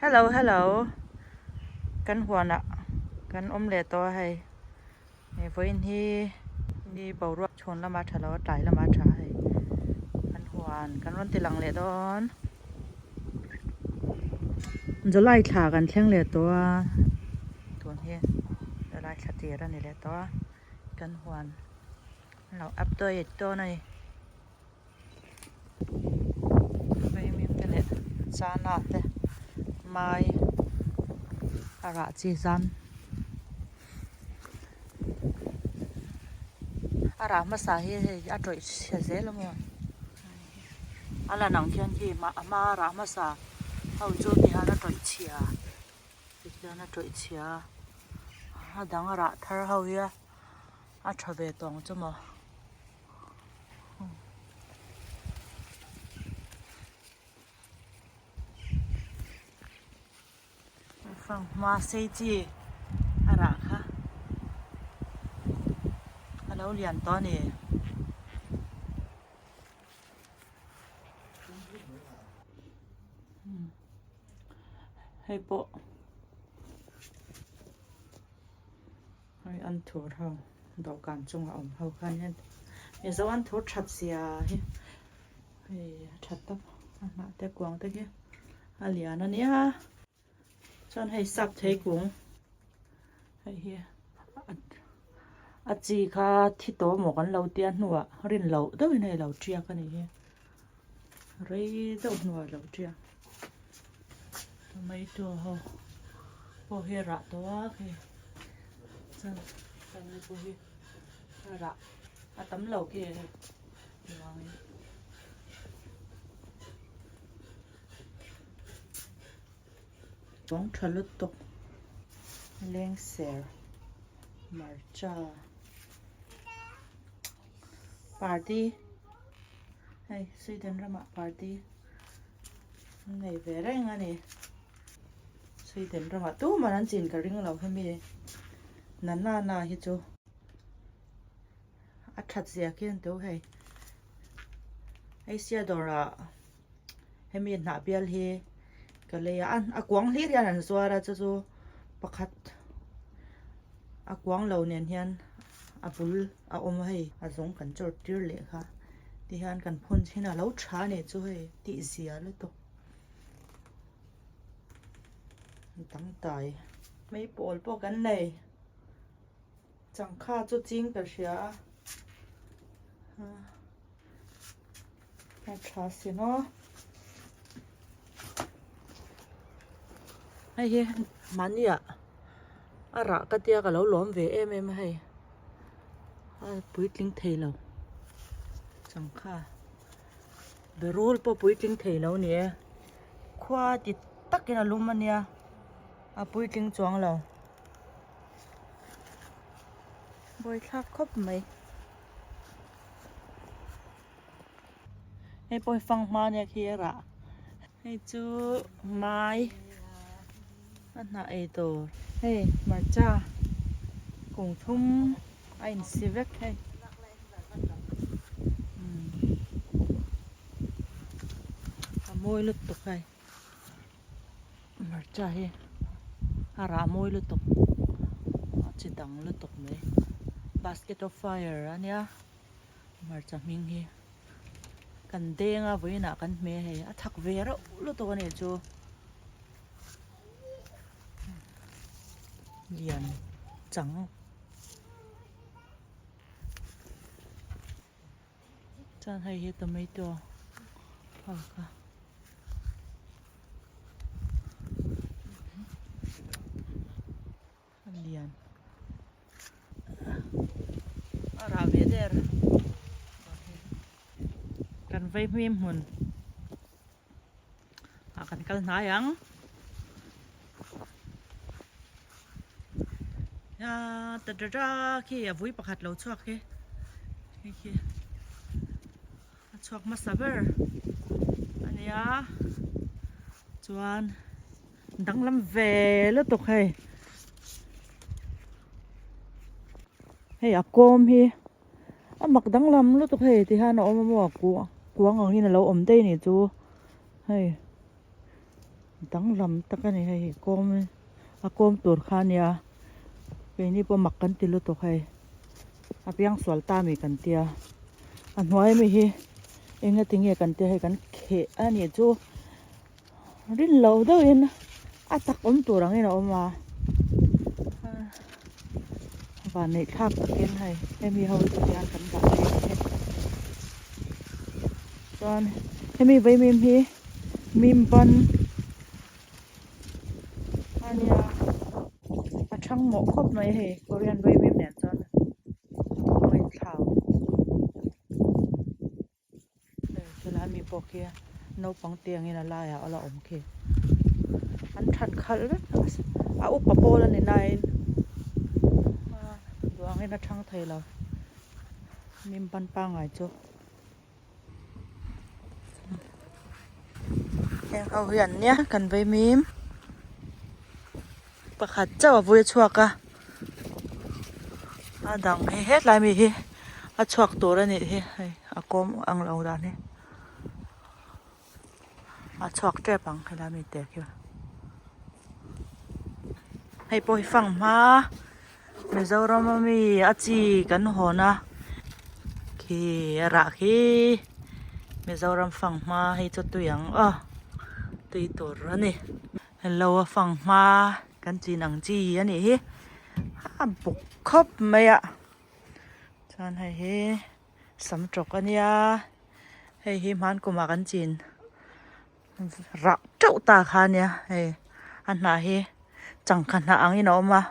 Hello hello kan huanah kan awm leh tawh a hei hei vawiin hi ni boruak chhawn lama tha lo a tlai lama tha a hei kan huan kan rawn ti lang leh dawn July thla kan thleng leh tawh a tun hi July thla tir a ni leh tawh a kan huan an lo update dawn a ni. Vaimim te leh chana te mai a rah chi zam a rah hmasa hi hei a tawih chhe zel a maw a lan ang khian khi a hma a rah hmasa ho chu tihian a tawih chhia tihian a tawih chhia a dang a rah thar ho hi a a tha ve tawng chu maw. Fanghma sei chi a rah kha a lo lian tawh a ni. Hei pawh Hei an thur ho dawhkan chunga awm ho khan hian Mizo an thur that zia hi hei a tha tawp a hnah te kuang te khi a lian a nia chuan hei sap thei kung hei hi a chi kha thi tawh maw kan lo tia hnuah rin loh deuhin hei a lo tiak a nih hi rei deuh hnuah a lo tiak tomato ho pawh hi a rah tawh a khi chuan hemi pawh hi a rah a tam lo khi hei vangin tawng tha lutuk lengser hmarcha party hei Sweden ramah party an nei ve reng a ni. Sweden ramah tumah an chin ka ring lo hemi nanana hi chu a that zia khi an to hei Asia dawrah hemi hnah bial hi ka lei a a kuang hlir hian an zuar a chu chu pakhat a kuang lo nen hian a bul a awm a hei a zawng kan chawr tir leh kha tihian kan phun chhin a lo tha a nih chu hei tih zia lutuk. Dangtai mai pawl pawh kan nei changkha chu ching ka hria a a tha si maw hei hi mahni ah a rah ka tia ka lo lawm ve em em a hei a puitling thei lo changkha. Berul pawh puitling thei lo ni e khua ti takin a lum a nia a puitling chuang lo buaithlak khawp mai hei pawh hi fanghma ania khi a rah hei chu mai a hnah ei tur hei hmarcha kung thum a insi vek hei. A mawi lutuk hei hmarcha hi a rah mawi lutuk a chi dang lutuk mai basket of fire a nia hmarcha hming hi kan deng a vawiinah kan hme hei a thak ve reuh lutuk a nih chu lian chang. Chuan hei hi tomato ho kha a lian a rah ve der kan vei hmim hmun ah kan kal hnai ang ta ta ta khi a vui pakhat lo chhuak hi hei khi a chhuak hmasa ber a nia chuan danglam ve lutuk hei hei a kawm hi. A mak danglam lutuk hei ti hian a awm a maw kuang ang hian a lo awm daih a nih chu hei. Danglam tak a ni hei kawm a kawm tur kha a nia keini pawh mak kan ti lutuk hei a piang sual ta mi kan tia a hnuai ami hi eng ati nge kan tia hei kan kheh a nih chu rin loh deuhin a tak awm tur angin a awm a vanneih thlak takin hei hemi ho chu hian kan dah thei ang e chuan hemi vaimim hi. Mim ban a nia a thang mawh khawp mai hei Korean vaimim nen chuan a inthlau hei chulai mi pawh khi naupang te angin a laiah a la awm khi an that khalh vek a upa pawl a ni nain duh angin a thang thei lo mim ban pangngai chu. Heng ho hi an nia kan vei mim pakhat chauh a vui a chhuak a a dang hi hetlai mi hi a chhuak tur a nih hi hei a kawm ang lo dan hi a chhuak tep ang helai mi te khi hei pawh hi fanghma Mizoram a mi a chi kan hawn a khi a rah khi Mizoram fanghma hei chu tui ang aw tui tur a ni hello a fanghma kan chin ang chi a nih hi a buk khawp mai a chuan hei hi sam tawk a nia hei hi hman kumah kan chin. Rah teuh ta kha ania hei a hnah hi changkha hnah angin a awm a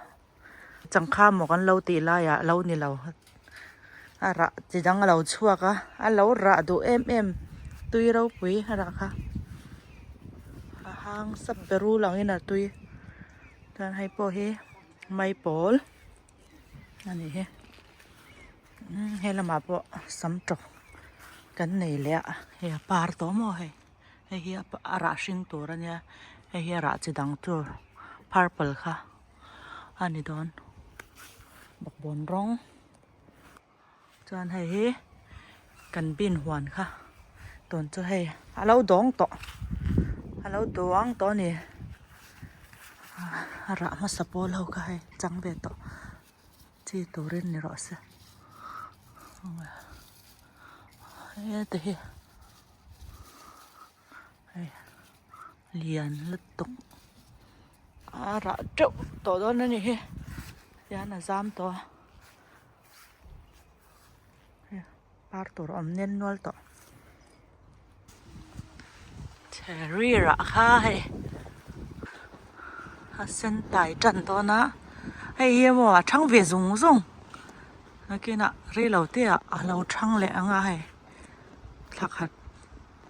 changkha maw kan lo tih laiah a lo ni lo a rah chi dang a lo chhuak a a lo rah duh em em tui ropui a rah kha a hang sap berul angin a tui chuan hei pawh hi maipawl a ni hi. He lamah pawh sam tawk kan nei leh a hei a par tawh maw hei hei hi a rah hring tur a nia hei hi a rah chi dang tur purple kha a ni dawn bawkbawn rawng chuan hei hi kan bin huan kha tun chu hei a lo dawng tawh a lo duang tawh a ni a rah hmasa pawl ho kha hei chang ve tawh. Chi turin ni rawh se hete hi hei lian lutuk a rah teuh tawh dawn a ni hi tihian a zam tawh a hei par tur a awm nen nual tawh cherry rah kha hei a sen tai tan dawn a hei hi emaw a thang ve zung zung nakinah rei lo te ah a lo thang leh ang a hei thla khat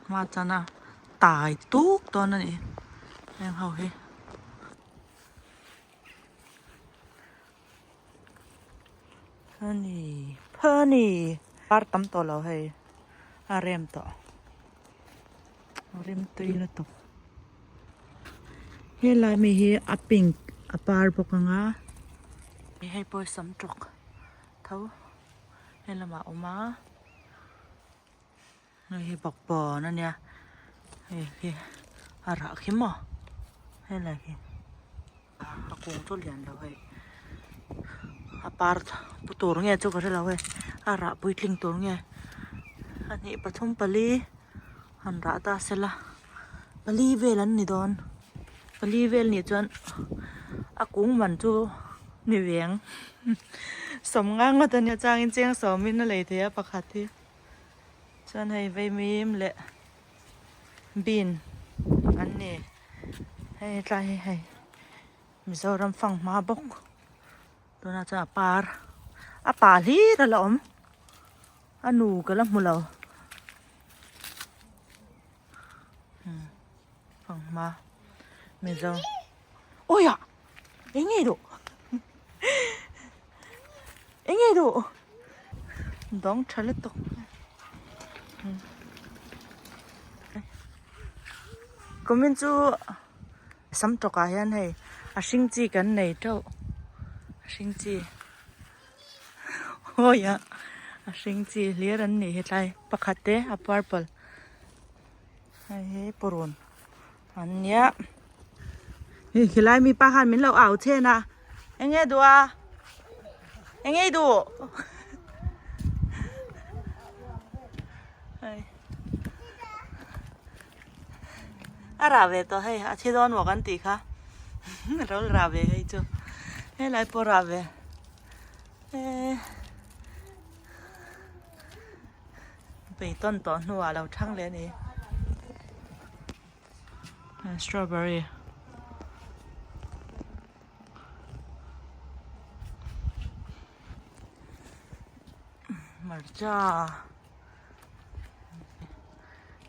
hma chuan a tai tuk dawn a ni heng ho hi. Honey honey par tam tawh lo hei a rem tawh rim tui lutuk helai mi hi a pink a par bawk ang a hei pawh hi sam tawk tho helamah a awm a hei hi bawkbawn a nia hei hi a rah khi maw helai hi. A kung chu lian lo hei a par pu tur nge chu ka hre lo hei a rah puitling tur nge a hnih pathum pali han rah ta sela pali vel an ni dawn pali vel nih chuan a kung man chu ni veng sawm ngang ngawt a nia changin cheng sawmin a lei thei a pakhat hi chuan hei vaimim leh bean an ni. Hei tlai hi hei Mizoram fanghma bawk tunah chuan a par a pa hlir a la awm a nu ka la hmu lo fanghma Mizo awiah eng nge duh eng nge duh dawng tha lutuk. Kumin chu sam tawkah hian hei a hring chi kan nei teuh a hring chi awi a a hring chi hlir an nih hi tlai pakhat te a purple hei hi purun an nia. Hei khilai mi pa khan min lo au chen a eng nge duh a eng nge i duh hei a rah ve tawh hei a thi dawn maw kan tih kha a lo rah ve hei chu helai pawh rah ve eee beidawn tawh hnuah a lo thang leh a ni. Strawberry hmarcha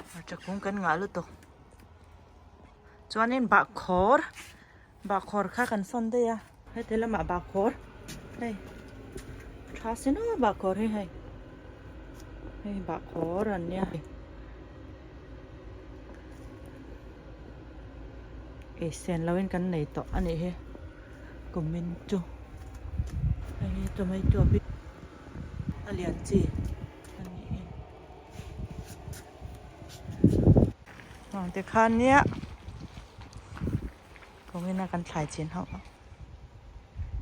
hmarcha kung kan ngah lutuk chuanin bahkhawr bahkhawr kha kan sawn daih a heti lamah bahkhawr hei tha si nual bahkhawr hi hei hei bahkhawr an nia. Ei sen lo in kan nei tawh a nih hi kumin chu hei hi tomato a bik a lian chi a nih hi vang te khan nia kumin a kan thlai chin ho.